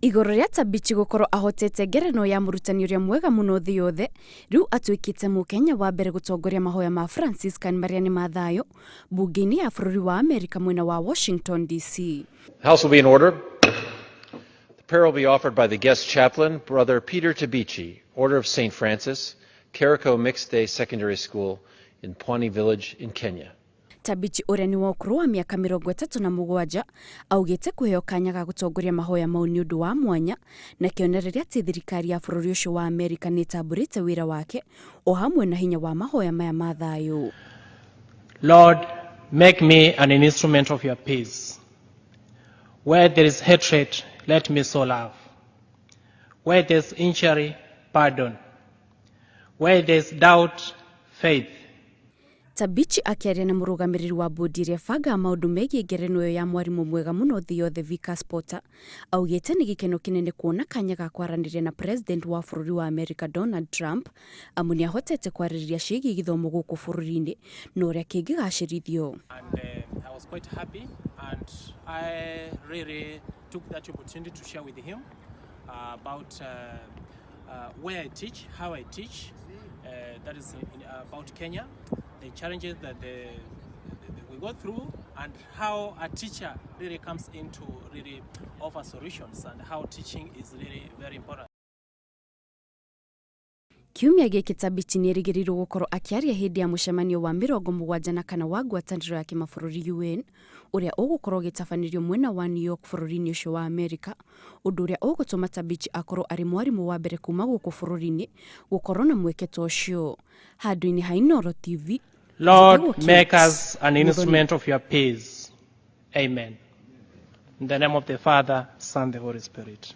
Igũrũ rĩa Tabichi gũkorwo ahotete ngerenwa ya mũrutani ũrĩa mwega mũno thĩ yothe, rĩu atuĩkĩte Mũkenya wa mbere gũtongoria mahoya ma Franciscan marĩa nĩ ma thayũ mbunge-inĩ ya bũrũri wa Amerika mwena wa Washington DC. House will be in order. The prayer will be offered by the guest chaplain, Brother Peter Tabichi, Order of St. Francis, Kericho Mixed Day Secondary School in Pwani Village in Kenya. Tabichi ũrĩa nĩ wa ũkũrũ wa mĩaka 37 augĩte kũheo kanya ga gũtongoria mahoya mau nĩ ũndũ wa mwanya na kĩonereria atĩ thirikari ya bũrũri ũcio wa Amerika nĩ ĩtambũrĩte wĩra wake o hamwe na hinya wa mahoya maya ma thayũ. Lord, make me an instrument of your peace. Where there is hatred, let me sow love. Where there is injury, pardon. Where there is doubt, faith. Tabichi akĩaria na mũrũgamĩrĩri wa bodi ĩrĩa ĩbangaga maũndũ megiĩ ngerenwa ĩyo ya mwarimũ mwega mũno thĩ yothe Vikas Potter augĩte nĩ gĩkeno kĩnene kuona kanya ga kwaranĩria na president wa bũrũri wa Amerika Donald Trump amu nĩ ahotete kwarĩrĩria ciĩgiĩ gĩthomo gũkũ bũrũri-inĩ na ũrĩa kĩngĩgacĩrithio. And I was quite happy, and I really took that opportunity to share with him about where I teach, how I teach, that is about Kenya, the challenges that we go through, and how a teacher really comes in to really offer solutions, and how teaching is really very important. Kiumia gĩkĩ Tabichi nĩ erĩgĩrĩirwo gũkorwo akĩaria hĩndĩ ya mũcemanio wa 74 wa ngwatanĩro ya kĩmabũrũri UN ũrĩa ũgũkorwo ũgĩtabanĩrio mwena wa New York bũrũri-inĩ ũcio wa Amerika, ũndũ ũrĩa ũgũtũma Tabichi akorwo arĩ mwarimũ wa mbere kuma gũkũ bũrũri-inĩ gũkorwo na mweke ta ũcio. Handũ-inĩ ha Inooro TV, Lord, njĩtagwo make Kate us an Muthoni. instrument of your peace. Amen. In the name of the Father, Son, the Holy Spirit.